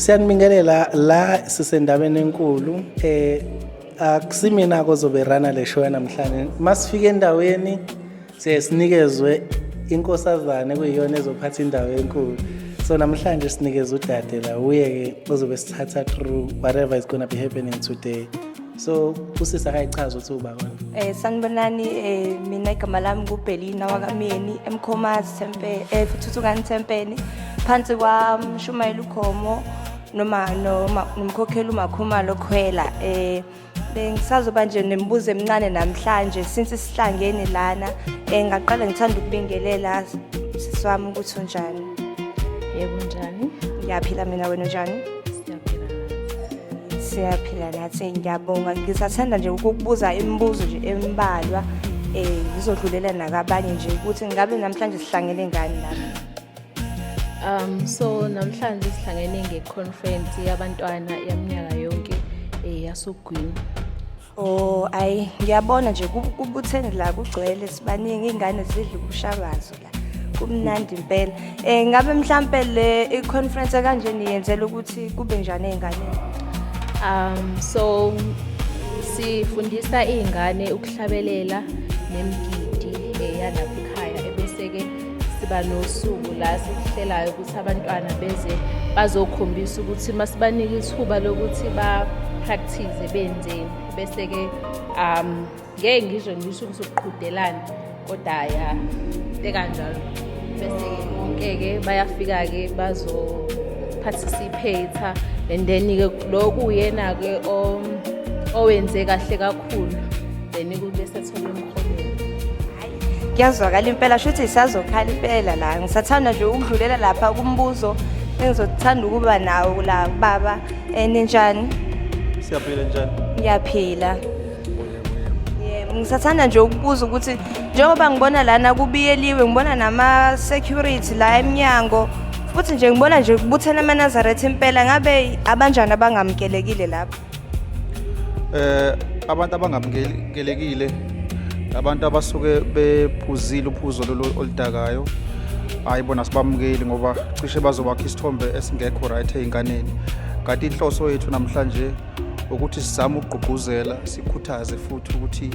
Siyanibingelela la sisendabeni enkulu. Akusimina kozobe rana le show namhlanje. Masifika endaweni siye sinikezwe inkosazane kuyiyona ezophatha indawo enkulu. So namhlanje sinikeza udade la, uye ke ozobe sithatha through whatever is going to be happening today. So usisi akayichaza ukuthi uba kona. Sanibonani, mina igama lami nguBhelina wakaMyeni eMkhomazi Temple, Thuthukani Tempeni, phansi kwaMshumayeli uKhomo noma nomkhokheli uMakhumalo Khwela. Bengisazoba nje nemibuzo emincane namhlanje since sihlangene lana. Ngaqala ngithanda ukubingelela sisi wami ukuthi unjani? Yebo, njani? Ngiyaphila mina, wena unjani? Siyaphila nathi. Siyaphila nathi, ngiyabonga. Ngisathanda nje ukukubuza imibuzo nje embalwa, ngizodlulela nakabanye nje ukuthi ngabe namhlanje sihlangene ngani lapha. So namhlanje sihlangene nge-conference yabantwana yaminyaka yonke yasogwini. Oh ayi, ngiyabona nje kubuthene la, kugcwele, sibaningi, ingane zidla ubushabazo la. Kumnandi impela. Ngabe mhlambe le i-conference kanje niyenzela ukuthi kube njani ey'nganeni? So sifundisa iy'ngane ukuhlabelela nemigidi yalapha ekhaya, ebese-ke siba nosuku la sikuhlelayo ukuthi abantwana beze bazokhombisa ukuthi masibanika ithuba lokuthi ba-practice benzeni, bese-ke ngeke ngisho ukuthi ukuqhudelana, kodwa ya, into kanjalo. Bese-ke bonke-ke bayafika-ke bazo-participate, and then-ke lo kuyena-ke owenze kahle kakhulu, then kube sethola umklomelo. Kuyazwakala impela, shuthi isazokhala impela la. Ngisathanda nje ukudlulela lapha kumbuzo engizothanda ukuba nawo la, baba. Ninjani? Siyaphila, njani? Ngiyaphila. Yebo, ngisathanda nje ukubuza ukuthi njengoba ngibona lana kubiyeliwe, ngibona nama-security la eminyango, futhi nje ngibona nje kubuthene amaNazaretha impela, ngabe abanjani abangamukelekile lapha? Abantu abangamukelekile abantu abasuke bephuzile uphuzo lolu oludakayo. Hayi bona, sibamukeli ngoba cishe bazobakha isithombe esingekho right ey'nganeni. Kanti inhloso yethu namhlanje ukuthi sizame ukugqugquzela, sikhuthaze futhi ukuthi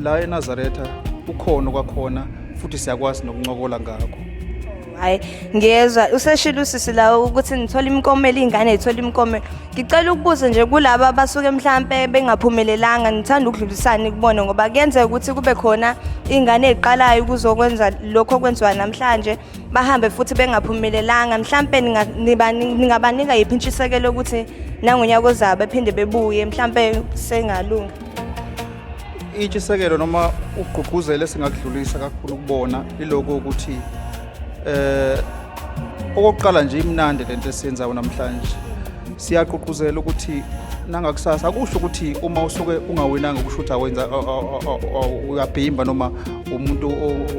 la eNazaretha ukhona kwakhona, futhi siyakwazi nokuncokola ngakho. Hayi, ngiyezwa useshilo usisi la ukuthi nithola imiklomelo, iy'ngane y'thola imiklomelo. Ngicela ukubuza nje kulaba abasuke mhlampe bengaphumelelanga, ngithanda ukudlulisana kubona ngoba kuyenzeka ukuthi kube khona iy'ngane ey'qalayo ukuzokwenza lokho okwenziwa namhlanje, bahambe futhi bengaphumelelanga. Mhlampe ningabanika yiphi intshisekelo ukuthi nangonyaka ozayo bephinde bebuye, mhlampe sengalunga? Intshisekelo noma ugqugquzelo esingakudlulisa kakhulu kubona iloko ukuthi okokuqala nje imnandi lento esiyenzayo namhlanje. Siyagqugquzela ukuthi nangakusasa, akusho ukuthi uma usuke ungawinanga kusho ukuthi awenza uyabhimba noma umuntu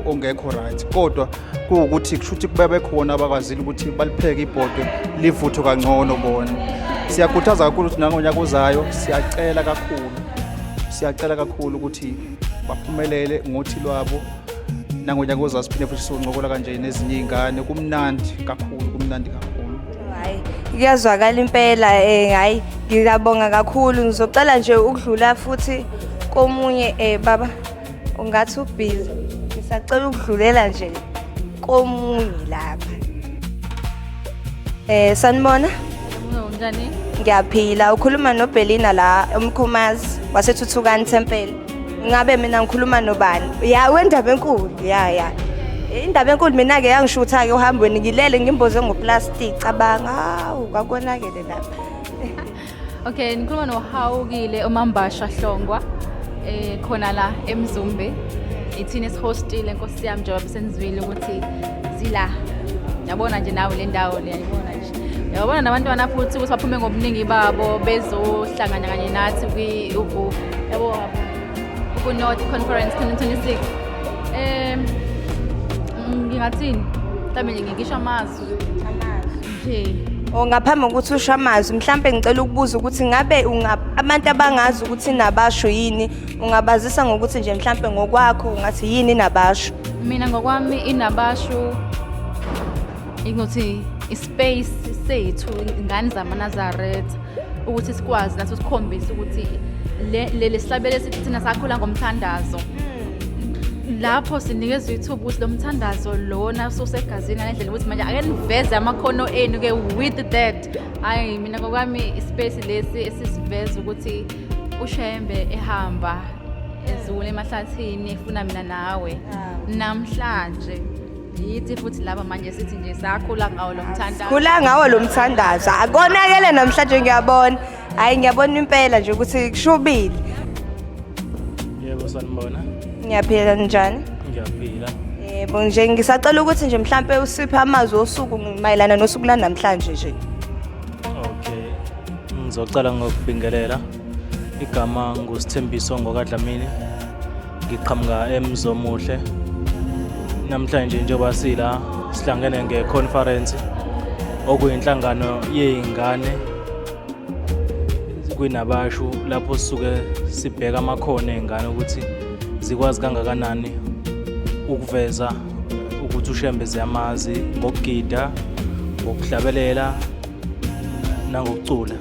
ongekho right, kodwa kuwukuthi kusho ukuthi kube bekhona abakwazile ukuthi balipheke ibhodwe livuthwe kangcono bona. Siyakhuthaza kakhulu ukuthi nangonyaka ozayo siyacela kakhulu, siyacela kakhulu ukuthi baphumelele ngothi lwabo. Nangonyaka ozayo siphinde futhi soncokola kanje nezinye iy'ngane. Kumnandi kakhulu, kumnandi kakhulu. Hayi, kuyazwakala impela. Hayi, ngiyabonga kakhulu. Ngizocela nje ukudlula futhi komunye. Baba, ungathi ubhizi, ngisacela ukudlulela nje komunye lapha. Sanibona. Unjani? Ngiyaphila. Ukhuluma noBelina la uMkhomazi waseThuthukani Temple. Ngabe mina ngikhuluma nobani? Ya, wendaba enkulu. Ya. Indaba enkulu mina ke yangishutha ke uhambweni, ngilele ngimboze ngoplastic, cabanga. Hawu, kwakonakele lapha. Okay, ngikhuluma noHawukile uMambasha Hlongwa khona la eMzumbe. Ithini esihostile, Nkosi yami, njengoba senzwile ukuthi sila. Yabona nje nawe le ndawo le, yayibona nje. Uyabona nabantwana futhi ukuthi baphume ngobuningi babo bezohlangana kanye nathi kwi uku yabo ku North Conference 2026. Ngingathini? Mhlawumbe nje ngisho amazwi. Nje. Oh, ngaphambi kokuthi usho amazwi, mhlambe ngicela ukubuza ukuthi ngabe abantu abangazi ukuthi nabasho yini, ungabazisa ngokuthi nje mhlambe ngokwakho ungathi yini nabasho? Mina ngokwami inabasho inguthi ispace. sethu ingane zamaNazaretha ukuthi sikwazi nathi sikhombise ukuthi le lesihlabele sithi thina sakhula ngomthandazo. Lapho sinikezwa ithuba ukuthi lo mthandazo lona usegazini ngalendlela ukuthi manje ake niveze amakhono enu ke with that. Hayi, mina ngokwami ispace lesi esisiveza ukuthi uShembe ehamba ezule emahlathini efuna mina nawe namhlanje, yithi futhi laba manje sithi nje sakhula ngawo lo mthandazo. Khula ngawo lo mthandazo. Akonakele namhlanje, ngiyabona. Hayi, ngiyabona impela nje ukuthi kushubile. Yebo, sanibona. Ngiyaphila, njani? Ngiyaphila. Yebo nje, ngisacela ukuthi nje mhlambe usiphe amazwi osuku mayelana nosuku lanamhlanje nje. Okay. Ngizocala ngokubingelela. Igama nguSithembiso ngokaDlamini. Ngiqhamuka eMzomuhle. Namhlanje njengoba sila sihlangene ngeconference okuyinhlangano yezingane kwinabashu, lapho sisuke sibheka amakhono ey'ngane ukuthi zikwazi kangakanani ukuveza ukuthi uShembe ziyamazi ngokugida, ngokuhlabelela nangokucula.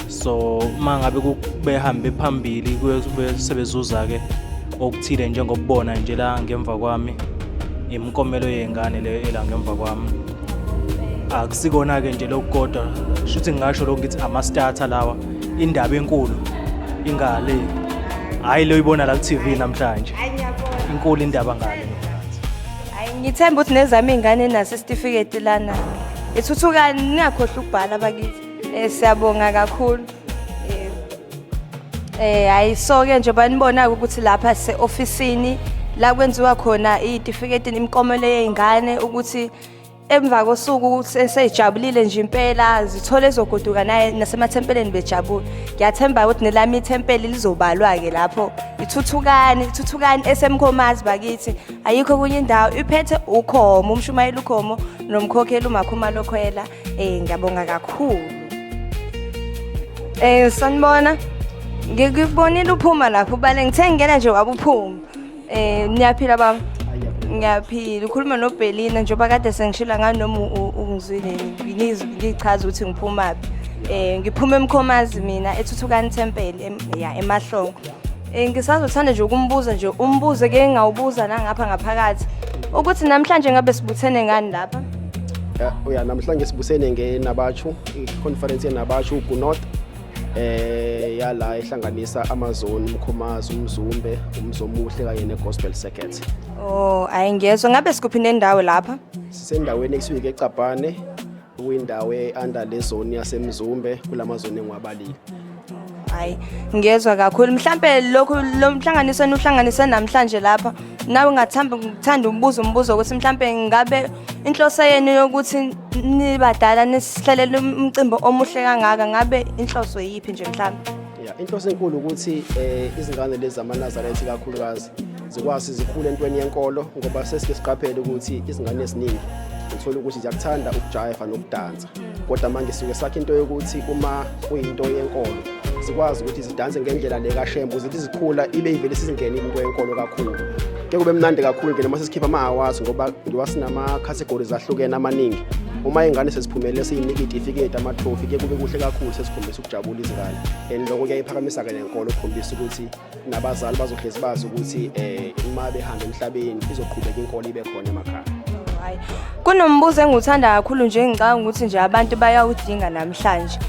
So uma ngabe behambe phambili kuye sebezuza-ke okuthile, njengokubona nje la ngemva kwami, imiklomelo yey'ngane le ela ngemva kwami. Akusikona-ke nje lokhu kodwa, shuthi ngingasho lokhu ngithi ama-starter lawa, indaba enkulu ingale, hhayi le uyibona la ku-TV namhlanje, inkulu indaba ngale. Hayi, ngithemba ukuthi nezami iy'ngane naso isitifiketi lana. Ithuthukani, ningakhohlwa ukubhala bakithi. Siyabonga kakhulu. Hayi, so ke nje banibona ukuthi lapha se-ofisini la kwenziwa khona iy'tifiketi, imiklomelo yey'ngane, ukuthi emva kosuku seyijabulile nje impela, zithole ezogoduka naye nasemathempeleni bejabule. Ngiyathemba ukuthi nelami ithempeli lizobalwa-ke lapho. Ithuthukani, ithuthukani eseMkhomazi bakithi, ayikho kunye indawo iphethe ukhomo, umshumayeli ukhomo nomkhokheli uMakhumalo Khwela. Ngiyabonga kakhulu. Sanibona. Ngikubonile uphuma lapho ubale, ngithe ngingena nje wabe uphuma. Niyaphila baba? Ngiyaphila. Ukhuluma noBhelina njengoba kade sengishila ngani noma ungizwile ngizwe ngichaza ukuthi ngiphumaphi. Ngiphuma eMkhomazi mina, eThuthukani Temple ya eMahlongo. Ngisazothanda nje ukumbuza nje umbuzo ke ngawubuza nangapha ngaphakathi ukuthi namhlanje ngabe sibuthene ngani lapha? Ya, namhlanje sibusene ngeNabachu, i-conference yeNabachu Ugu North yala ehlanganisa amazone uMkhomazi, uMzumbe, uMzomuhle kanye neGospel Circuit. Oh, ayi ngiyezwa. Ngabe sikuphi nendawo lapha? Sisendaweni ekusuke eCabhane, kuyindawo e-under le zone yaseMzumbe kulama zone engiwabalile. Hayi, ngiyezwa kakhulu. Mhlambe lokhu lo mhlanganiso enuhlanganise namhlanje lapha, nawe ungathanda ngithanda ukubuza umbuzo ukuthi mhlambe ngabe inhloso yenu yokuthi nibadala nisihlalele umcimbi omuhle kangaka, ngabe inhloso yiphi nje mhlambe? Ya, inhloso enkulu ukuthi izingane lezi zamaNazaretha kakhulukazi zikwazi zikhule entweni yenkolo, ngoba sesike siqaphele ukuthi izingane eziningi uthola ukuthi ziyakuthanda ukujayiva nokudansa, kodwa manje sisuke sakhe into yokuthi uma kuyinto yenkolo zikwazi ukuthi zidanse ngendlela le kaShembe, ukuze zikhula ibe ivele sizingenile into yenkolo kakhulu. Ke kube mnandi kakhulu ke noma sesikhipha ama-awards, ngoba njengoba sinama-categories ahlukene amaningi, uma ingane seziphumelele siyinika iy'tifiketi, ama-trophy, ke kube kuhle kakhulu, sesikhombisa ukujabula izingane, and lokho kuyayiphakamisa-ke nenkolo, ukukhombisa ukuthi nabazali bazohlezi bazi ukuthi uma behamba emhlabeni izoqhubeka inkolo ibe khona emakhaya. Hayi. Kunombuzo engiwuthanda kakhulu nje, ngicabanga ukuthi nje abantu bayawudinga namhlanje.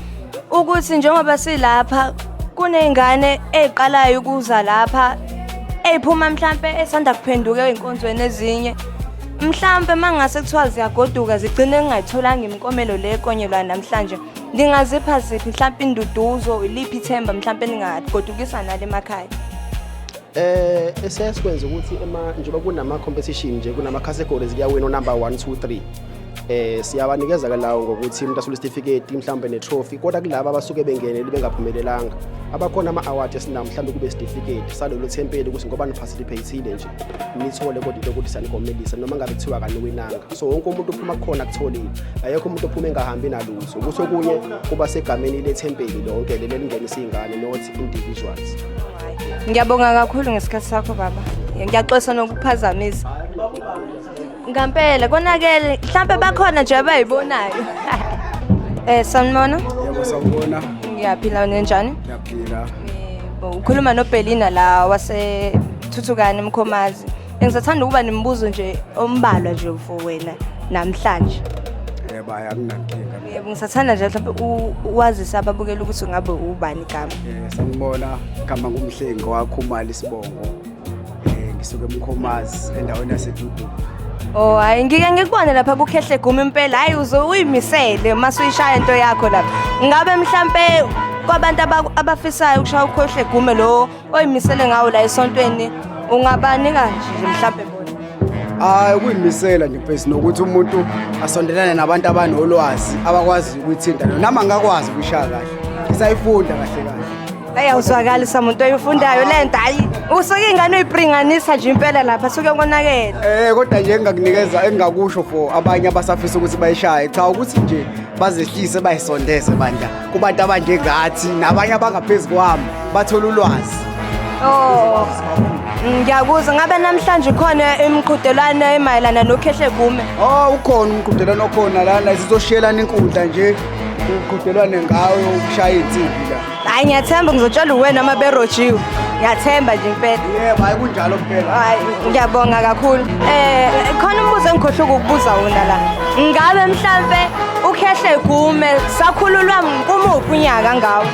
Ukuthi njengoba silapha kuney'ngane ey'qalayo ukuza lapha, ey'phuma mhlampe esanda kuphenduka ey'nkonzweni ezinye. Mhlampe mangase kuthiwa ziyagoduka zigcine zingayitholanga imiklomelo le ekonyelwa namhlanje. Ngingazipha ziphi mhlampe induduzo, iliphi ithemba mhlampe ningagodukisa nalo emakhaya? Esiyasikwenza ukuthi ema njengoba kunama competition nje, kunama categories, kuyawina number 1 2 3, siyabanikeza ke lawo ngokuthi umuntu athole certificate mhlawumbe ne trophy, kodwa kulabo abasuke bengenele bengaphumelelanga abakhona ama award esinawo, mhlawumbe kube certificate salelo thempeli ukuthi ngoba niparticipate nje nithole, kodwa into yokuthi siyanikomelisa noma ngabe kuthiwa kaniwinanga. So wonke umuntu uphuma kukhona kutholile, ayekho umuntu ophuma engahambi nalutho, ukuthi okunye kuba segameni lethempeli lonke leli elingenisa iy'ngane, not individuals. Ngiyabonga kakhulu ngesikhathi sakho baba. Ngiyaxolisa nokuphazamisa. Ngampela konakele, mhlambe bakhona nje abayibonayo. Sanibona. Yebo, sawubona. Ngiyaphila, nenjani? Ngiyaphila. Yebo, ukhuluma noBelina la wase Thuthukani Mkhomazi. Ngisathanda ukuba nemibuzo nje ombalwa nje for wena namhlanje. Yebo, hayi, akunankinga. Yebo, ngisathanda nje mhlawumbe wazise ababukeli ukuthi ungabe ubani igama. Sanibona, igama nguMhlengi waKhumalo isibongo. Ngisuka eMkhomazi endaweni yaseDudu. Oh, hayi, ngike ngikubone lapha kukhehle guma impela. Hayi, uze uyimisele mase uyishaya into yakho lapha. Ngabe mhlambe kwabantu abafisayo ukushaya ukhohle gume lo oyimisele ngawo la esontweni, ungabanika nje mhlambe bona? Hayi, ukuyimisela nje mfethu, nokuthi umuntu asondelane nabantu abanolwazi abakwazi ukuyithinta lo. Nami angakwazi ukuyishaya kahle, ngisayifunda kahle kahle. Hayi, awuzwakali samuntu oyifundayo le nto. Hayi, usuke ingane uyipringanisa nje impela lapha, suke konakele. Kodwa nje engingakunikeza, engingakusho for abanye abasafisa ukuthi bayishaye, cha, ukuthi nje bazehlise, bayisondeze bandla kubantu abanjengathi nabanye abangaphezu kwami, bathole ulwazi. Oh, ngiyakuzwa. Ngabe namhlanje khona imiqhudelwano emayelana nokhehle gume? Oh, ukhona umqhudelwano okhona lana, sizoshiyelana inkundla nje, uqhudelwane ngayo ukushaya insimbi la. Hayi, ngiyathemba ngizotshela uwena uma berojiwe. Ngiyathemba nje impela. Yebo, hayi, kunjalo kuphela. Hayi, ngiyabonga kakhulu. Khona umbuzo engikhohlwe ukukubuza wona la. Ngabe mhlambe ukhehle gume sakhululwa kumuphi unyaka ngawo?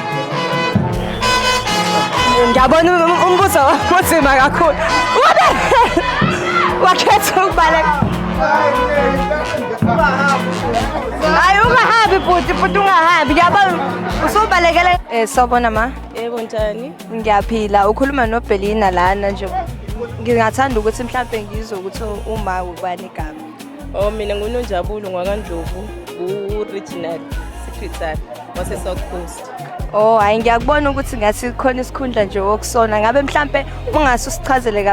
Ngiyabona umbuzo unzima kakhulu. Wakhetha ukubaleka. Hayi, ungahambi bhuti, bhuti ungahambi. Ngiyabona usubalekele. Sawubona ma. Yebo, njani? Ngiyaphila. Ukhuluma noBelina lana nje. Ngingathanda ukuthi mhlambe ngizwe ukuthi uma ubani igama. Oh, mina nguNonjabulo ngwakaNdlovu, u-regional secretary wase South Coast. Oh, hayi, ngiyakubona ukuthi ngathi khona isikhundla nje okusona. Ngabe mhlambe ungase usichazele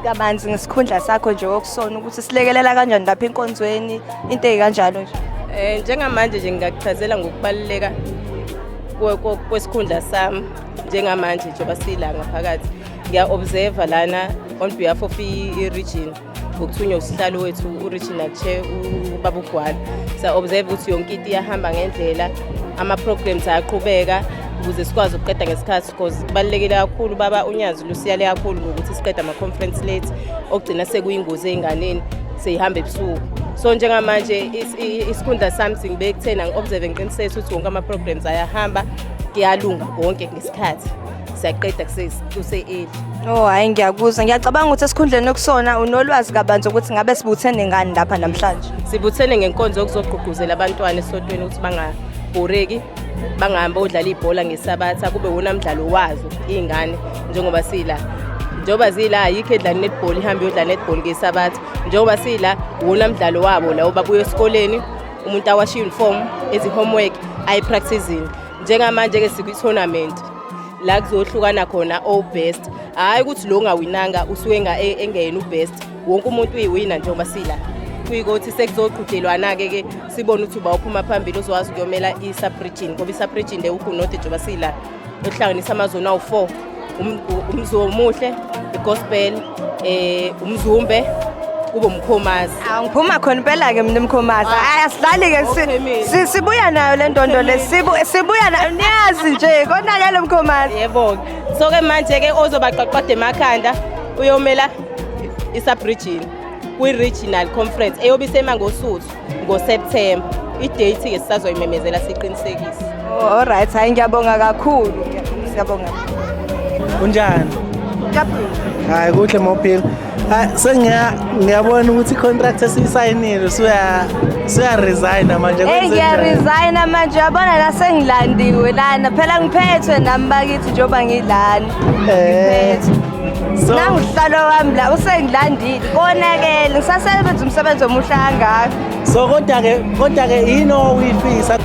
kabanzi ngesikhundla sakho nje okusona, ukuthi silekelela kanjani lapha enkonzweni, into ezikanjalo nje? Njengamanje nje ngingakuchazela ngokubaluleka kwesikhundla sami njengamanje njengoba sila ngaphakathi. Ngiya-observe lana on behalf of i-region ngokuthunywa usihlalo wethu u-regional chair ubaba uGwala. Siya-observe ukuthi yonke into iyahamba ngendlela, ama-programs ayaqhubeka ukuze sikwazi ukuqeda ngesikhathi, because kubalulekile kakhulu, baba uNyazi lusiyale kakhulu ngokuthi siqede ama-conference late, okugcina sekuyingozi ey'nganeni seyihamba ebusuku. So njengamanje isikhundla sami singibeke kuthena ngi-observe, ngiqiniseke ukuthi wonke ama-programs ayahamba, kuyalunga konke ngesikhathi, siyaqeda kuse-early. Oh, hayi, ngiyakuzwa. Ngiyacabanga ukuthi esikhundleni okusona unolwazi kabanzi ukuthi ngabe sibuthene ngani lapha namhlanje. Sibuthene ngenkonzo yokuzogqugquzela abantwana esontweni ukuthi bangabhoreki, bangahambi odlala ibhola ngesabatha, kube wona mdlalo wazo iy'ngane njengoba sila. Njengoba zila, ayikho edlala netball ihambe iyodlala netball ngesabatha. Njengoba sila, wona mdlalo wabo lawo, babuya esikoleni, umuntu awashe i-uniform, ezi-homework ayi-practicing. Njengamanje-ke sikwi-tournament la kuzohlukana khona o-best. Hhayi ukuthi lo ongawinanga usuke engeyena u-best, wonke umuntu uyiwina njengoba sila. Kuyikuthi sekuzoqhudelwana-ke ke sibone ukuthi uba uphuma phambili uzokwazi ukuyomela i-sub-region, ngoba i-sub-region le uGu North njengoba sila ehlanganisa amazoni awu-4, uMzomuhle, i-Gospel, uMzumbe, kube uMkhomazi. Awu, ngiphuma khona impela-ke mina eMkhomazi. Hayi, asidlali-ke, sibuya nayo le ndondo le, sibuya nayo, niyazi nje konakele Mkhomazi. Yebo-ke, so-ke manje-ke ozobaqaqada emakhanda uyomela i-sub-region kwi-regional conference eyobe iseMangosuthu ngoSeptember. I-date-ke sisazoyimemezela siqinisekise. Oh, alright, hayi, ngiyabonga kakhulu. Siyabonga. Unjani? Ngiyaphila. Hayi, kuhle mophila. Hayi, sengiya ngiyabona ukuthi i-contract esiyisayinile usuya resign manje. Hey, kwenzenjani? ngiya-resigna manje, uyabona la sengilandiwe lana. Phela ngiphethwe nami bakithi njengoba ngilana. Ngiphethwe. Nangusihlalo wami la usengilandile. Konakele, ngisasebenza umsebenzi omuhle kangaka. So kodwa ke yini owuyifisa?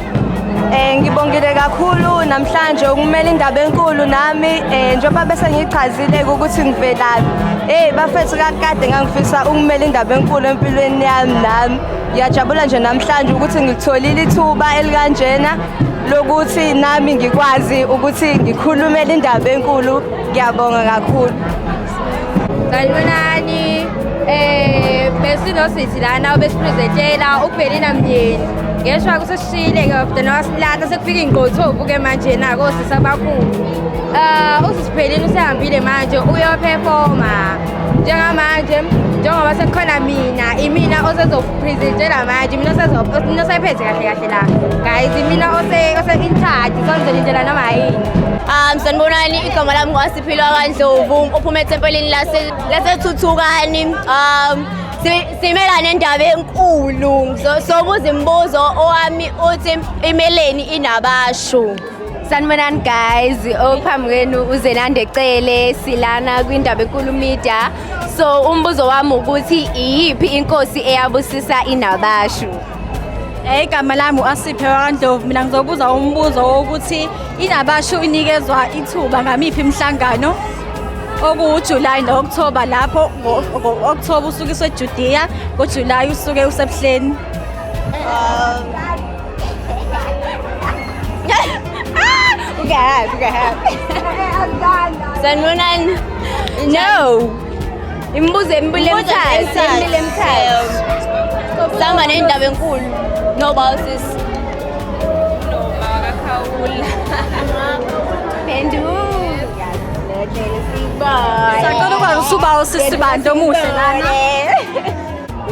Ngibongile kakhulu namhlanje ukumela indaba enkulu nami, njengoba bese ngichazile ukuthi ngivelaphi. Bafethu, kakade ngangifisa ukumela indaba enkulu empilweni yami nami. Ngiyajabula nje namhlanje ukuthi ngilitholile ithuba elikanjena lokuthi nami ngikwazi ukuthi ngikhulumele indaba enkulu. Ngiyabonga kakhulu. Sanibonani. Sinosisi lana obesipresentela uBhelina Myeni. Ngeshwa kuseshile-ke bafuna nowasilahla sekufika iy'ngqothovu-ke manje nako osisi abakhulu. Usisi Bhelina usehambile manje uyophefoma. Njengamanje njengoba sekukhona mina, imina osezopresentela manje, mina mina osephethe kahle kahle la. Guys, imina ose ose in charge, so ngizonitshela noma yini. Sanibonani, igama lami nguAsiphilwa kaNdlovu, uphuma ethempelini laseThuthukani. Simela nendaba enkulu. So sobuza imibuzo owami uthi imeleni inabashu. Sanibonani guys, ophambi kwenu uZenande Cele, silana kwindaba enkulu media. So umbuzo wami ukuthi iyiphi inkosi eyabusisa inabashu? Igama lami u-Asiphe wakaNdlovu. Mina ngizobuza umbuzo wokuthi inabashu inikezwa ithuba ngamiphi imihlangano? OkuwuJulayi no-Okthoba lapho ngo-Okthoba usuke useJudiya, ngoJulayi usuke useBuhleni. Ungahappy, ungahappy. Sanibonani. No. Imibuzo emibili emithathu, emibili emithathu. Sihamba nendaba enkulu. No bosses. Phendula. Sacela ukwazi usuba usisi bantu omuhle lana.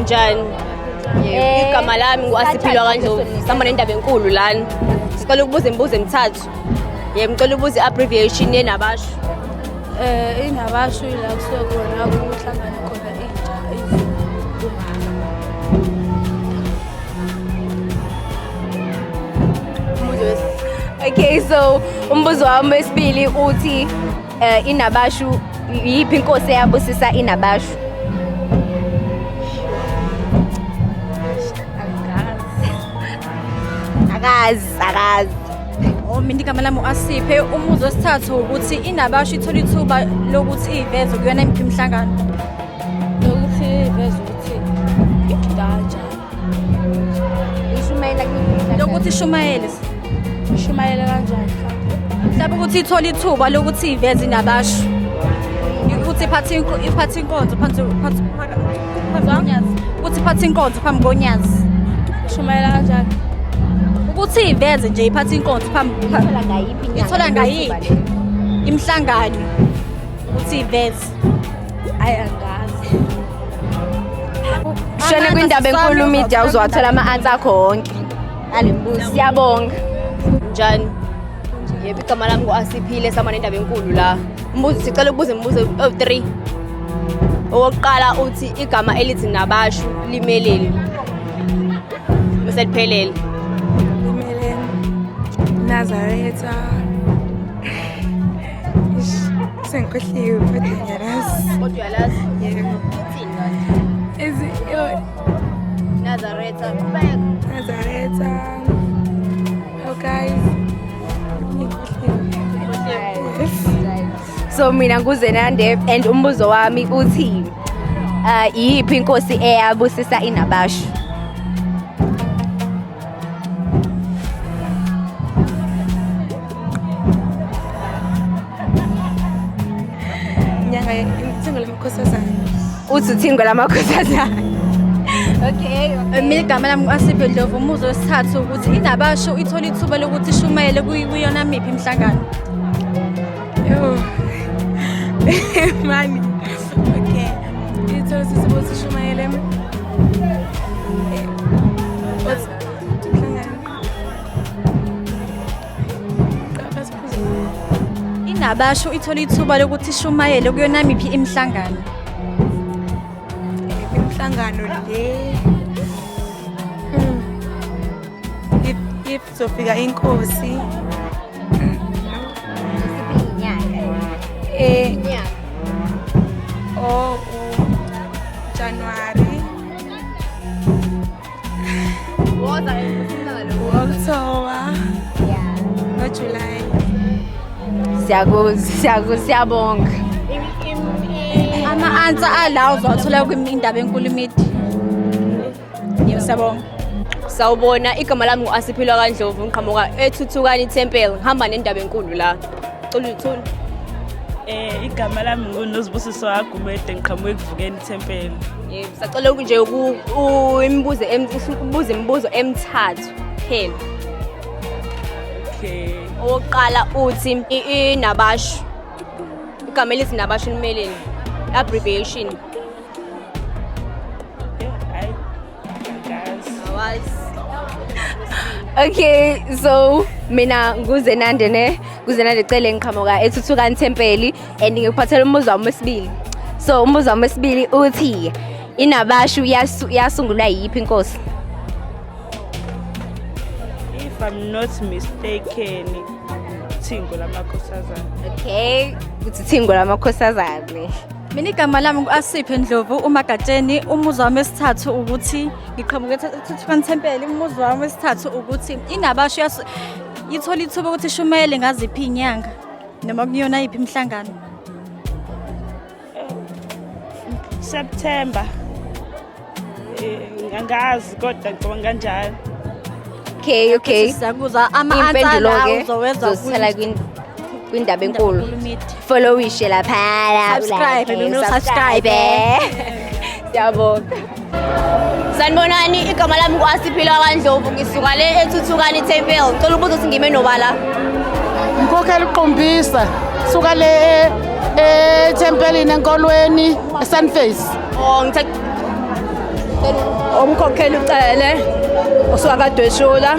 Njani? Igama lami ngu-Asiphilwa kaNdlovu. Sihamba nendaba enkulu lana. Sicela ukubuza imibuzo emithathu. Yebo, ngicela ukubuza i-abbreviation yenabashu. Inabashu ila kusuke khona kuhlangana khona intsha umama. Okay, so umbuzo wami wesibili uthi inabashu iyiphi inkosi eyabusisa inabashu? Akazi, akazi. Oh, mina igama lami u-Asiphe. Umbuzo wesithathu ukuthi inabashu ithola ithuba lokuthi iveze kuyona imiphi imihlangano. Lokuthi iveze ukuthi igida kanjani. Ishumayela kuyiphi? Lokuthi ishumayele. Ishumayela kanjani mhlawumbe? Mhlawumbe ukuthi ithole ithuba lokuthi iveze inabashu. Ukuthi iphathe inkonzo phansi phansi phansi konyazi. Ukuthi iphathe inkonzo phambi konyazi. Ishumayela kanjani? Ukuthi iveze nje iphathe inkonzo phambi Ithola ngayiphi inyanga? Ithola ngayiphi imihlangano ukuthi iveze. Ayi angazi. Shona kwindaba enkulu media uzowathola ama-answer akho wonke. Ale mbuzo. Siyabonga. Njani? Yebo, igama lami ngu-Asiphile, sihamba nendaba enkulu la. Umbuzo sicela ukubuza imibuzo ewu-3. Owokuqala uthi igama elithi nabashu limeleni? Bese liphelele. Limele Nazaretha. Ish, sengikhohliwe kodwa ngiyalazi. Kodwa uyalazi? Yebo. Uthini kanti? Ezi yo Nazaretha, qhubeka. Nazaretha. Oh guys. Ngikhohliwe. Yes. So mina nguZenande and umbuzo wami uthi iyiphi inkosi eyabusisa inabashu? Inyanga ithingo lamakhosazana. Uthi uthingo lamakhosazana. Okay. Mina igama lami ngu-Asiphe Ndlovu. Umbuzo wesithathu ukuthi inabashu ithola ithuba lokuthi ishumayele kuyona miphi imihlangano. Yo. Mani. Okay. Ithola sisibuthi ishumayele. What's umhlangano? Qapha siphuze. Inabashu ithola ithuba lokuthi ishumayele kuyona miphi imihlangano. Imihlangano le. If zofika inkosi. Oh, January. October. No July. Siyabonga. Ama-answer ala uzowathola kwindaba enkulu media. Yebo, siyabonga. Sawubona, igama lami ngu-Asiphilwa kaNdlovu, ngiqhamuka eThuthukani Temple, ngihamba nendaba enkulu la. Cela uyithule. Igama lami nguNozibusiso Agumede, ngiqhamuka Ekuvukeni ithempeli. Yebo, sacela nje imibuzo ubuze imibuzo emithathu kuphela. Okay. Owokuqala uthi inabashu. Igama elithi nabashu limeleni? Abbreviation. Hayi. Angazi. Awazi. Okay, so mina nguZenande ne, nguZenande Cele, ngiqhamuka eThuthukani Tempeli and ngikuphathela umbuzo wami wesibili. So umbuzo wami wesibili uthi inabashu yasungulwa yiphi inkosi? If I'm not mistaken, Thingo lamakhosazana. Okay, uthi Thingo lamakhosazane. Mina igama lami ngu-Asiphe Ndlovu uMagatsheni. Umbuzo wami wesithathu ukuthi ngiqhamuke eThuthukani Tempeli. Umbuzo wami wesithathu ukuthi inabashu ithola ithuba ukuthi ishumayele ngaziphi iy'nyanga noma kuyona yiphi imihlangano? September. Angazi kodwa ngicabanga kanjalo. Okay. Siyakuzwa ama-answer Impendulo la ke uzowezwa uzozithola kwindaba enkulu. Media. Followishe laphana. Subscribe, ulike, mina usubscribe. Siyabonga. Sanibonani, igama lami ngu-Asiphile kaNdlovu, ngisuka le eThuthukani Temple. Ngicela ukubuza ukuthi ngime nobala. Ngikhokhela uQombisa suka le ethempelini enkolweni eSunface. Oh, ngithe Umkhokheli uCele usuka kaDweshula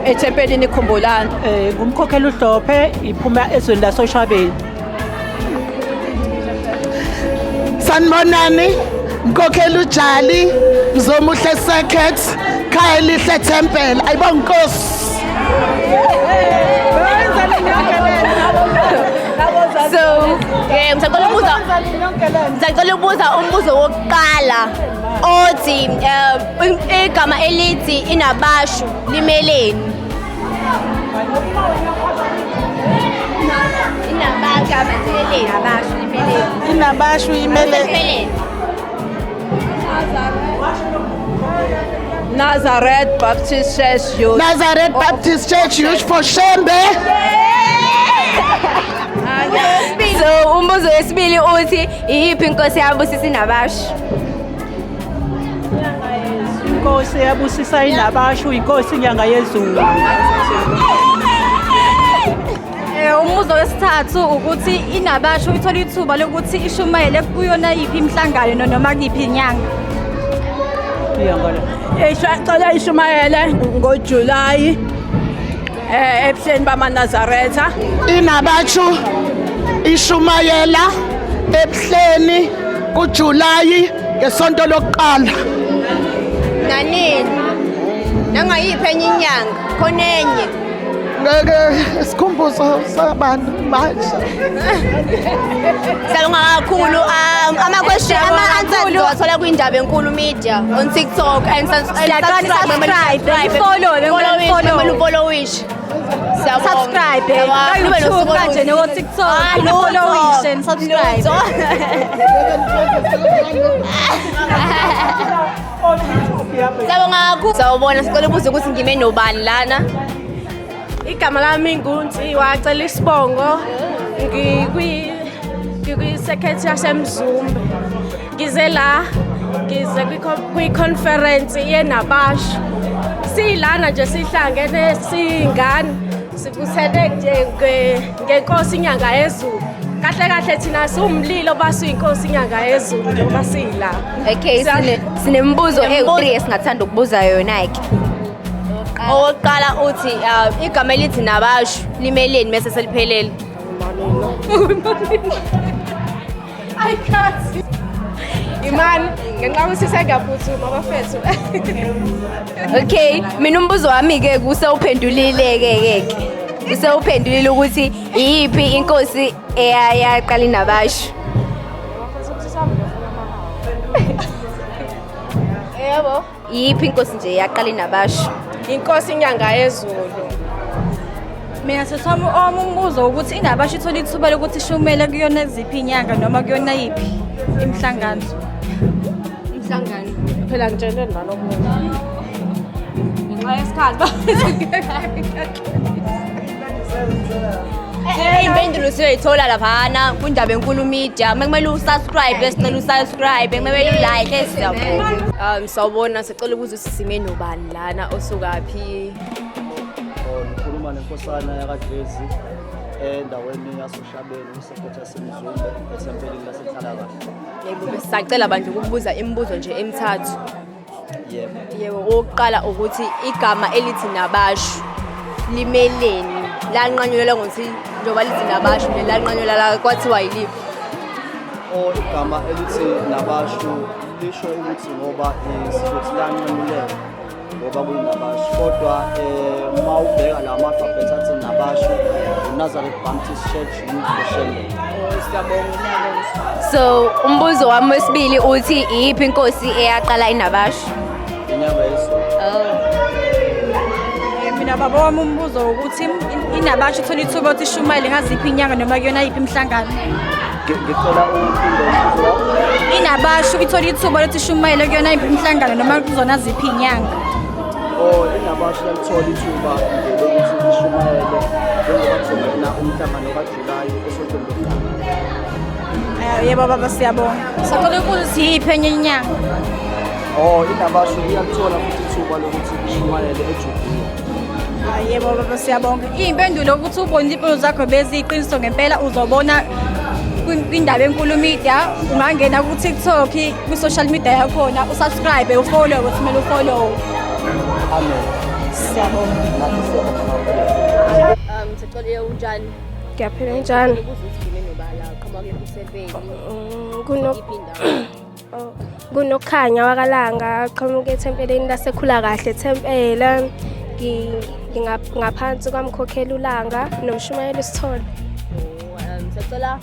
ethempelini Khumbulani. Ngumkhokheli uHlophe, iphuma ezweni lasoShabeni. Sanibonani, ngikhokhela uJali Mzomuhle Circuit, khaya elihle temple. Ayibonga Nkosi. So, yeah, ngisacela ukubuza umbuzo wokuqala othi igama elithi inabashu limeleni? Inabashu limeleni? Inabashu limeleni? Inabashu imele Limeleni? Nazareth Baptist Church Youth. Nazareth Baptist Church Youth for Shembe. So umbuzo wesibili uthi iyiphi inkosi yabusisa inabashu? Inkosi yabusisa inabashu inkosi inyanga yezulu. Umbuzo wesithathu ukuthi inabashu ithola ithuba lokuthi ishumayele kuyona yiphi imihlangano noma kuyiphi inyanga? Iyangala. Cela ishumayele ngoJuly ebuhleni bamaNazaretha. Inabatshu ishumayela ebuhleni kuJuly ngesonto lokuqala. Nanini? Nangayiphi enye inyanga? Khona enye. Ngeke isikhumbuzo sabantu manje. Siyabonga kakhulu. Ama-question, ama-answers uzowathola kwindaba enkulu media on TikTok and Siyacela ni-subscribe, ni-follow, follow, follow. followish. Siyabonga. Subscribe, Siyabonga. Nibe nosuku YouTube kanje oluhle. noko TikTok, Ah, lutho. nifollowishe, ni-subscribe. Lutho. Siyabonga kakhulu. Sawubona, sicela ukubuza ukuthi ngime nobani lana. Igama lami nguNtsiwa cela isibongo, ngikwi-circuit yaseMzumbe. Ngize la, ngize kwi-conference yenabashu. Siyilana nje sihlangene siyingane, sibuthene nje ngenkosi inyanga yezulu. Kahle kahle thina siwumlilo basuyinkosi inyanga yezulu njengoba siyila. Okay, sinembuzo ewu-3 esingathanda ukubuza yona-ke. Owokuqala uthi igama elithi nabashu limeleni mese seliphelele? I can't. Imani, ngenxa yokuthi sengiyaphuthuma bafethu. Okay, mina umbuzo wami-ke kusewuphendulile-ke ke ke. Usewuphendulile ukuthi iyiphi inkosi eyaqala inabashu. Yebo. Iyiphi inkosi nje eyaqala inabashu? Inkosi inyanga yezulu. Mina sesami owami umbuzo ukuthi inabashu ithola ithuba lokuthi ishumele kuyona ziphi inyanga noma kuyona yiphi imihlangano? Umhlangano. Phela ngitsheleni nalomuntu. Ngenxa yesikhathi bafethu. Iy'mpendulo siyoyithola laphana kwindaba enkulu media. Uma kumele usubscribe, sicela usubscribe, kumele ulike, siyabonga. Sawubona, sicela ukuza usisime nobani lana osukaphi? Oh, ngikhuluma nenkosana yakwaDlezi endaweni yasoShabeni kwisekhothi yaseMzumbe ethempelini laseNhlalakahle. Yebo, besisacela bandla ukukubuza imibuzo nje emithathu. Yebo. Yebo, owokuqala ukuthi igama elithi nabashu limeleni? Lanqanyulelwa ngokuthi njengoba lithi nabashu nje lanqanyulwa la kwathiwa yiliphi? O igama elithi nabashu lisho ukuthi ngoba sizothi lanqanyulelwa ngoba kuyinabashu kodwa uma ubheka la ma-alphabet athi nabashu uNazareth Baptist Church Youth for Shembe. Siyabonga. So umbuzo wami wesibili uthi iyiphi inkosi eyaqala inabashu? Inyanga yezulu. Oh. Mina baba wami umbuzo ukuthi inabashu ithola ithuba ukuthi ishumayele ngaziphi inyanga noma kuyona yiphi imihlangano? Ngicela uphinde umbuzo wakho. Inabashu ithola ithuba lokuthi ishumayele kuyona yiphi imihlangano noma kuzona ziphi inyanga? Oh, inabashu yalithola ithuba nje lokuthi ishumayele njengoba kuzongena umhlangano kaJulayi esontweni lokuqala. Yebo baba, siyabonga. Sacela ukubuza ukuthi yiphi enye inyanga? Oh, inabashu iyalithola futhi ithuba lokuthi ishumayele eJudiya. Ah, yebo baba, siyabonga. Iy'mpendulo ukuthi ubone iy'mpendulo zakho beziyiqiniso ngempela uzobona kwindaba enkulu media, ungangena ku-TikTok, kwi-social media yakhona, usubscribe, ufollow, ukuthi kumele ufollow. Amen. Siyabonga. Nathi siyabonga kakhulu. Sicela unjani? Ngiyaphila, njani? Ukuze ukuthi ngime nobala, qhamuka kephi ithempeli? Kuno Iphi indawo? Oh, kunokhanya wakalanga qhamuka ethempelini lasekhula kahle ethempela. Ngaphansi kwamkhokhela ulanga nomshumayeli Sithole. Oh, siyacela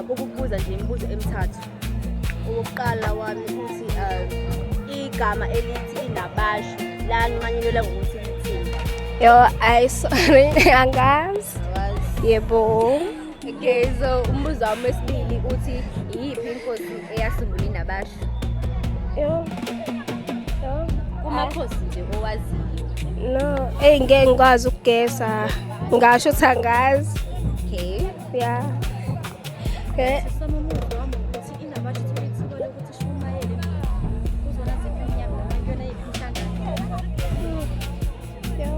ukukubuza nje imibuzo emithathu. Owokuqala wami uthi igama elithi inabashu lanqanyulelwa ngokuthi lithini? Yo, ay sorry, angazi. Yebo. Okay, so umbuzo wami wesibili uthi iyiphi inkosi eyasungula inabashu? Yo. Yo. Kumakhosi nje owaziyo. No, ey ngeke ngikwazi ukugesa. Ngasho ukuthi angazi. Okay. Yeah. Okay. Sami umbuzo wami ukuthi inabashu ithola ithuba lokuthi ishumayele kuzona ziphi inyanga noma kuyona yiphi imihlangano? Yo.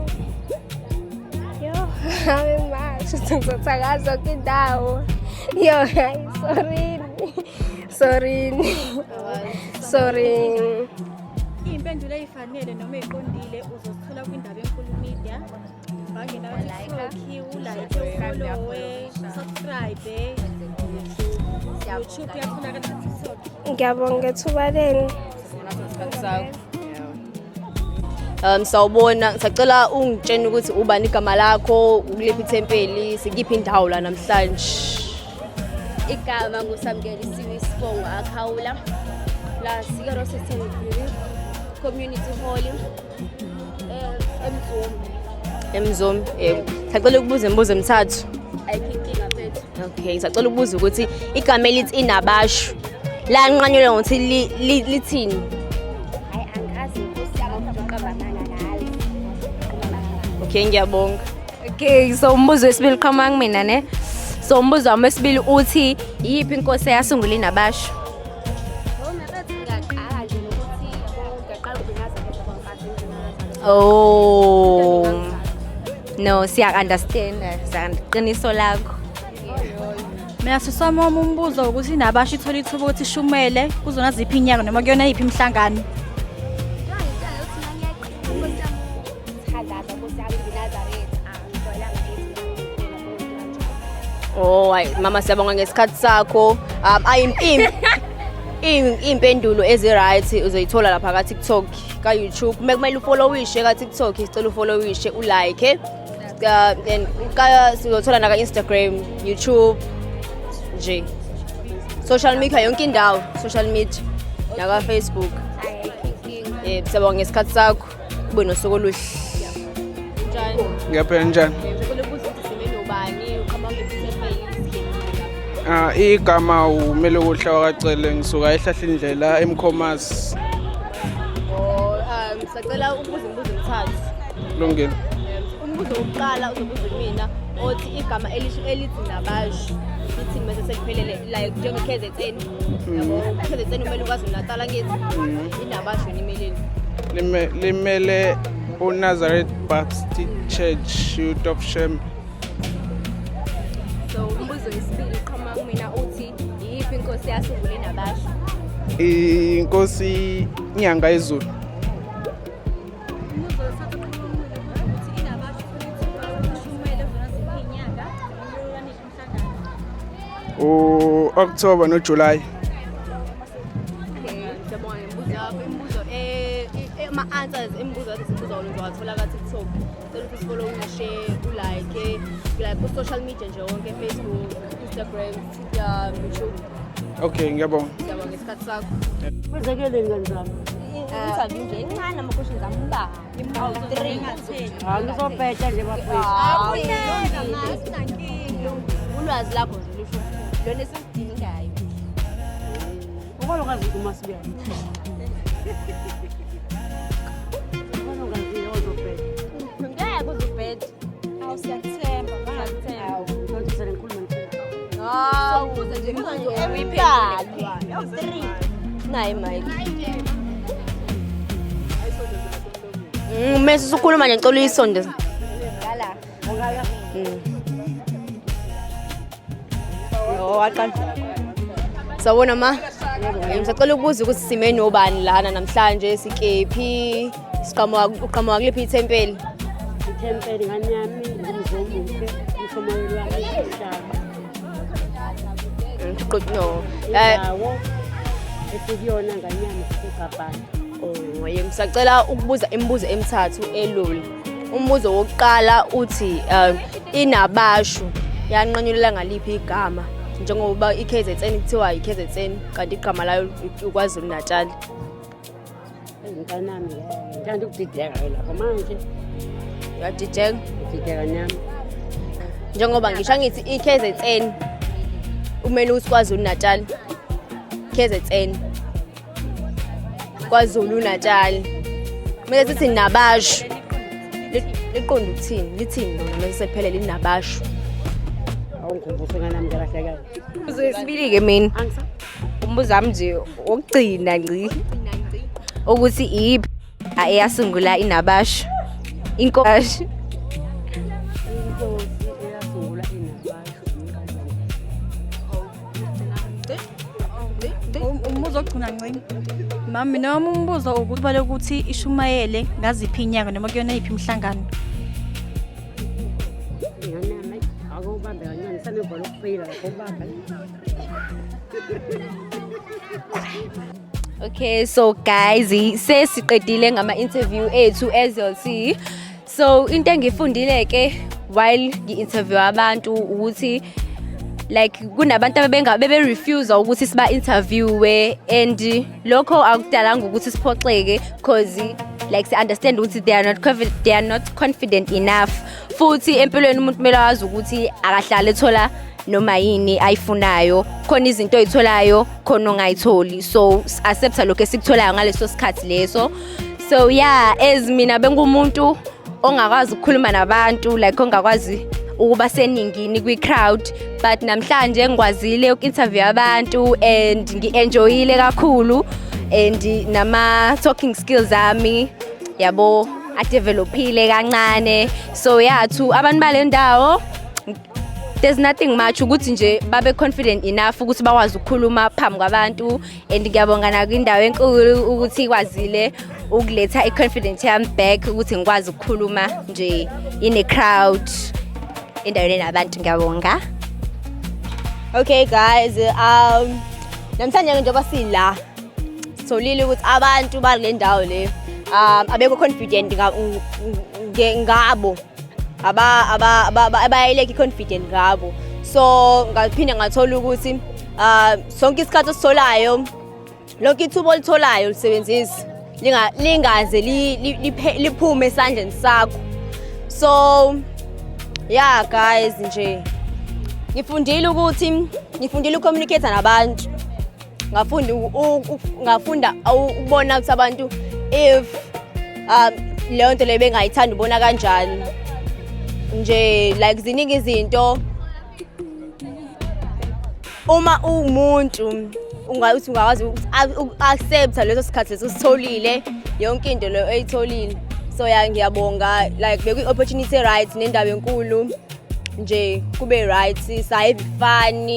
Yo, ave macho, ngizothi angazi yonke indawo. Yo, hayi sorry. Sorry. Sorry. Iy'mpendulo ey'fanele noma ey'qondile uzozithola kwindaba enkulu media. Ungangena ku-TikTok, ulike, ufollowe, subscribe. YouTube iyatholakala na-TikTok. Ngiyabonga ngethuba lenu. Sawubona, ngisacela ungitshene ukuthi ubani igama lakho, ukuliphi ithempeli, sikiphi indawo la namhlanje? Igama nguSamukela Isibongo Akhawula. La sika Rossington Community Hall eMzumbe. Emzumbe, yebo. Ngisacela ukubuza imibuzo emithathu. Ayikho inkinga mfethu. Okay, ngisacela ukubuza ukuthi igama elithi inabashu lanqanyulwa ngokuthi lithini? Hayi angazi inkosi yami ukuqamba amanga ngazi. Okay, ngiyabonga. Okay, so umbuzo wesibili qhamuka kumina ne. So umbuzo wami wesibili uthi iyiphi inkosi eyasungula inabashu? Ngaqala nje nokuthi yabo ngaqala ukunaza ngenkathi Oh. No, siya understand, siya qiniso lakho. Mina siswami wami umbuzo ukuthi inabashu ithola ithuba ukuthi ishumele kuzona ziphi inyanga noma kuyona yiphi imihlangano? Thandaza Nkosi yami ngiNazaretha. Angijwayelanga Oh, hayi mama, siyabonga ngesikhathi sakho. Ayi impendulo ezi-right uzoyithola lapha ka TikTok, ka YouTube. Kumele ufollowishe ka TikTok, sicela ufollowishe, ulike. And ka sizothola na ka Instagram, YouTube nje. Social media yonke indawo, social media naka Facebook. Yebo, siyabonga ngesikhathi sakho. Ube nosuku oluhle. Njani? Ngiyaphila, njani? Ngicela ukubuza ukuthi sime nobani, uqhamuka kephi? Ah, igama umele kuhle wakacele, ngisuka ehlahla indlela eMkhomazi. Oh, sacela ukubuza imibuzo emithathu. Kulungile. Umbuzo wokuqala uzobuza kumina. Othi igama elisho elithi nabasho lithini mase sekuphelele, like njenge-KZN, yabo, KZN umele uKwaZulu-Natal, angithi? Inabasho nimeleni? Limele uNazareth Baptist Church Youth of Shembe. So umbuzo wesibili uqhamuka kumina, uthi iyiphi inkosi yasungule inabasho? Inkosi Inyanga Yezulu. Umbuzo wesithathu uqhamuka kumina ukuthi inabasho ishumayele zona ziphi inyanga noma umhlangano? U-October noJuly. Okay, siyabonga ngemibuzo yakho. Imibuzo ama-answers imibuzo kade sibuza wona uzowathola ka-TikTok. Cela ukuthi usi-follow, u-share, u-like, like ku-social media nje wonke, Facebook, Instagram, YouTube. Okay, ngiyabonga. Siyabonga ngesikhathi sakho. Kwenzakeleni ngani zami? I-interview nje encane, ama-questions ambalwa. Three. Hayi, ngizobheja nje bafethu. Ulwazi lakho nje lusho lona esiludingayo. Ubona ungazi uma sibuya. Ubona ungazi ozobheja. Ngeke uzubheja. Awu, siyakuthemba, siyakuthemba. Kodwa sele ngikhuluma ngithini? Hawu, ubuze nje imibuzo embalwa. Three. Nayi mic. Mese usukhuluma nje, ngicela uyisondeze. Ngala. Yo, waqala. Sawubona ma. Ngisacela ukubuza ukuthi sime nobani lana namhlanje, sikephi? Siqhamuka, uqhamuka kuliphi ithempeli? Ithempeli ngani yami ngumzomuhle umshumayeli wami uhlaba. No. Indawo esikuyona ngani yami siseGabhana. Oh, yebo, ngisacela ukubuza imibuzo emithathu elula. Umbuzo wokuqala uthi inabashu yanqanyulela ngaliphi igama? Njengoba i-KZN kuthiwa i-KZN kanti igama layo uKwaZulu Natal. Mntanami, ngithanda ukudideka ke lapho manje. Uyadideka? Ngidideka nami. Njengoba ngisho angithi i-KZN umele ukuthi KwaZulu Natal. KZN KwaZulu Natal. Kumele sithi nabashu. Liqonde ukuthini? Lithini lona mase sephelele inabashu? Awungikhumbuze nganami ngalahleka. Umbuzo wesibili-ke mina. Umbuzo wami nje wokugcina ngci. Ukuthi iyiphi eyasungula inabashu? Inkosi. Inkosi eyasungula inabashu umqalo. Umbuzo wokugcina ngci. Mama, mina wami umbuzo ukubala ukuthi ishumayele ngaziphi inyanga noma kuyona yiphi imihlangano? Ngani akubambe kancane sanevalo ukufeyila lapho ubambe. Okay, so guys, sesiqedile ngama interview ethu, as you'll see. So into engifundile ke while ngi-interview abantu ukuthi like kunabantu abebenga bebe refuse ukuthi siba interviewe, and lokho akudalanga ukuthi siphoxeke because like si understand ukuthi they are not confident enough. Futhi empilweni umuntu kumele azi ukuthi akahlale ethola noma yini ayifunayo, khona izinto oyitholayo, khona ongayitholi, so accept lokho esikutholayo ngaleso sikhathi leso. So yeah, as mina bengumuntu ongakwazi ukukhuluma nabantu, like ongakwazi ukuba seningini kwi-crowd, but namhlanje ngikwazile uku-interview abantu and ngi-enjoyile kakhulu, and nama-talking skills ami yabo adevelopile kancane. So yeah, to abantu bale ndawo, there's nothing much, ukuthi nje babe confident enough ukuthi bakwazi ukukhuluma phambi kwabantu, and ngiyabonga nakwindawo enkulu ukuthi ikwazile ukuletha i-confidence yami back ukuthi ngikwazi ukukhuluma nje in a crowd, endaweni enabantu. Ngiyabonga. Okay guys, namhlanje ke njengoba sila sitholile ukuthi abantu bale ndawo le abekho confident ngabo, abayileki confident ngabo. So ngaphinde ngathola ukuthi sonke isikhathi ositholayo, lonke ithuba olitholayo lisebenzise, lingaze liphume esandleni sakho. So yeah guys, nje ngifundile ukuthi ngifundile uku-communicate nabantu, ngafunda ukubona ukuthi abantu if leyo nto leyo bengayithanda ubona kanjani. Nje like ziningi izinto uma uwumuntu ungathi ungakwazi uku-accepta leso sikhathi leso sitholile, yonke into leyo oyitholile. So ya, ngiyabonga, like bekuyi-opportunity, right, nendaba enkulu nje, kube right, sa-have fun,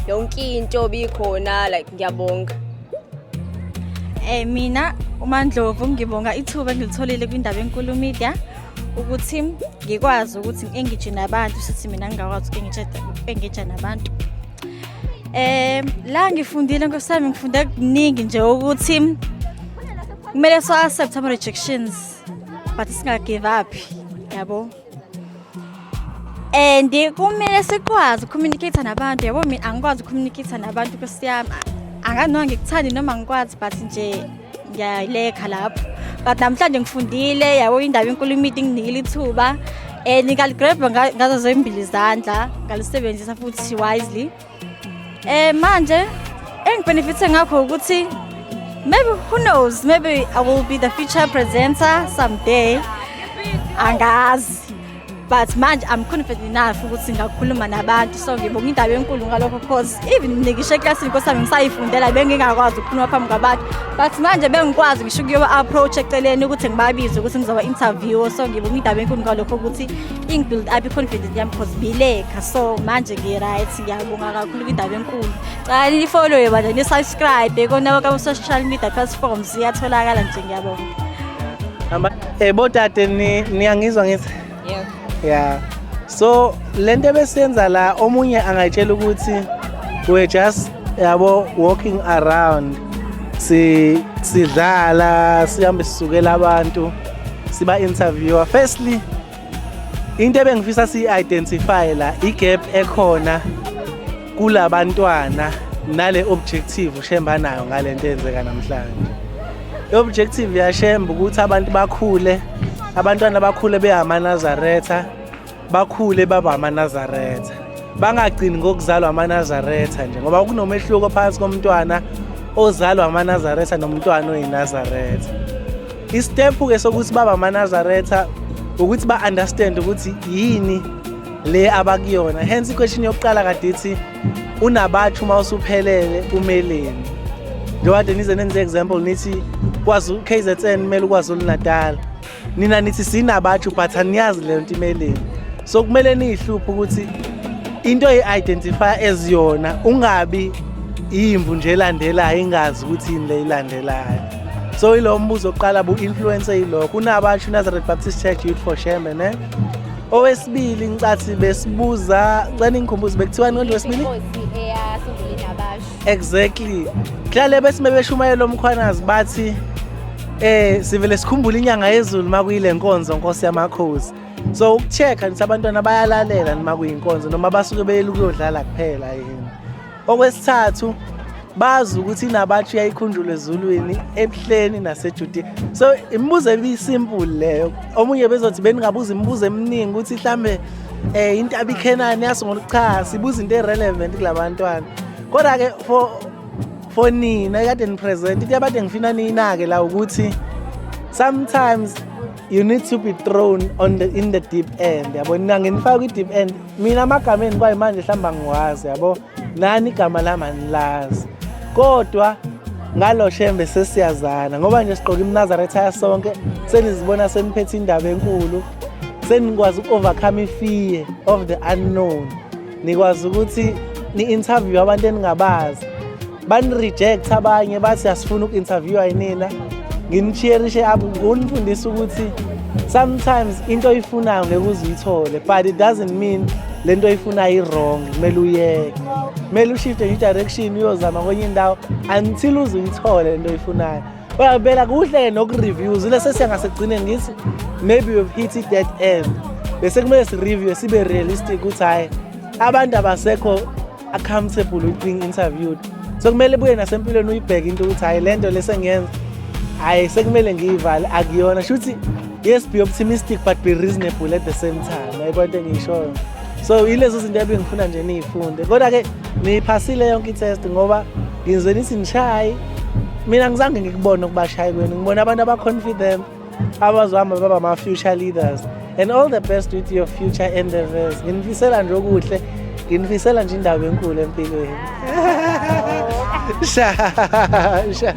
yonke into bikhona, like ngiyabonga. Mina uMandlovu, ngibonga ithuba engilitholile kwindaba enkulu media ukuthi ngikwazi ukuthi ngi-engage nabantu, sithi mina ngingakwazi uku-engage nabantu. La ngifundile, nkosi yami, ngifunde kuningi nje ukuthi kumele so accept ama rejections but singa give up, yabo. And kumele sikwazi ukucommunicate nabantu, yabo. Mina angikwazi ukucommunicate nabantu, nkosi yami. Anganoma ngikuthandi noma ngikwazi, but nje ngiyalekha lapho. But namhlanje ngifundile, yabo, indaba enkulu meeting nginikile ithuba and ngaligrab ngazo zombili izandla, ngalisebenzisa futhi wisely. Manje engibenefithe ngakho ukuthi maybe, who knows, maybe I will be the future presenter someday, angazi, but manje I'm confident enough ukuthi ngingakhuluma nabantu. So ngibonga indaba enkulu ngalokho, cause even mina ngisho eklasini, nkosi yami, ngisayifundela, bengingakwazi ukukhuluma phambi kwabantu, but manje bengikwazi ngisho ukuyoba approach eceleni ukuthi ngibabize ukuthi ngizoba interview. So ngibonga indaba enkulu ngalokho ukuthi ingibuild up i-confidence yami, cause bilekha. So manje ngi-right, ngiyabonga kakhulu kwindaba enkulu. Cala nifollowe bandla, ni-subscribe kona ka-social media platforms, iyatholakala nje. Ngiyabonga. Bodade, niyangizwa ngithi? Yeah. Yeah. So lento ebesenza la, omunye angayitshela ukuthi we're just, yabo, walking around, sidlala, sihambe sisukela abantu, siba interviewer. Firstly, into ebengifisa si-identify la, i-gap ekhona kulabantwana nale objective uShembe nayo ngalento eyenzeka namhlanje. I-objective yaShembe ukuthi abantu bakhule, abantwana bakhule beyamaNazaretha, bakhule baba amaNazaretha, bangagcini ngokuzalwa amaNazaretha nje, ngoba kunomehluko phakathi komntwana ozalwa amaNazaretha nomntwana oyiNazaretha. Istep-ke sokuthi baba amaNazaretha ukuthi ba-understand ukuthi yini le abakuyona. Hence i-question yokuqala kade ithi unabatsho uma usuphelele umeleni, njengoba kade nize nenze example nithi kwazi KZN kumele uKwaZulu Natal, nina nithi sinabatsho but aniyazi leyo nto imeleni. So kumele niyihluphe ukuthi into oyi-identify as yona, ungabi imvu nje elandelayo ingazi ukuthi yini le ilandelayo. So ilo mbuzo oqala bu-influence yilokho unabatsho Nazareth Baptist Church Youth for Shembe, ne. Owesibili, ngicathi besibuza, cela ningikhumbuze, bekuthiwani konje wesibili? Inkosi eyasungula inabashu. Exactly. Kuhlale bethi mebeshumayela uMkhwanazi bathi sivele sikhumbule inyanga yezulu makuyile nkonzo Nkosi yamakhosi. So ukucheck-a nithi abantwana bayalalela noma kuyinkonzo noma basuke beyela ukuyodlala kuphela yini. Okwesithathu, bazi ukuthi inabatsho iyayikhunjulwa ezulwini, ebuhleni naseJudiya. So imibuzo ebisimple leyo. Omunye bezothi beningabuza imibuzo eminingi ukuthi mhlambe intaba iKhenani yasungula. Cha, sibuza into erelevant kulabantwana. Kodwa ke for nina ekade nipresent, into abade ngifina niyinake la ukuthi sometimes you need to be thrown on the in the deep end, yabo. Nina nginifaka kwi-deep end. Mina amagama eni kwayimanje mhlawumbe angiwazi, yabo, nani igama lami anilazi, kodwa ngalo Shembe sesiyazana, ngoba nje sigqoke iMnazaretha sonke. Senizibona seniphethe indaba enkulu, senikwazi uku-overcome i-fear of the unknown, nikwazi ukuthi ni-interview abantu eningabazi, bani-reject abanye bathi asifuna uku-interviewa yinina. Nginicheerishe up, ngunifundisa ukuthi sometimes into oyifunayo ngeke uze uyithole, but it doesn't mean le nto oyifunayo i-wrong, kumele uyeke. Kumele ushifte i-direction, uyozama kwenye indawo until uze uyithole le nto oyifunayo. Kodwa phela kuhle-ke nokureview zile sesiya ngasekugcineni, ngithi maybe we've hit it dead end, bese kumele si-review, sibe realistic ukuthi hhayi, abantu abasekho comfortable with being interviewed. So kumele buye nasempilweni uyibheke into ukuthi hhayi, le nto lesengiyenza, hhayi, sekumele ngiyivale, akuyona. Shuthi yes, be optimistic but be reasonable at the same time, ayibona into engiyishoyo. So yilezo zinto ebengifuna nje niyifunde. Kodwa-ke niyiphasile yonke i-test, ngoba ngizwe nithi nishayi. Mina ngizange ngikubone ukubashayi kwenu, ngibona abantu aba-confident abazohamba baba ama-future leaders. And all the best with your future endeavors. Nginifisela nje okuhle, nginifisela nje indaba enkulu empilweni. Sha sha.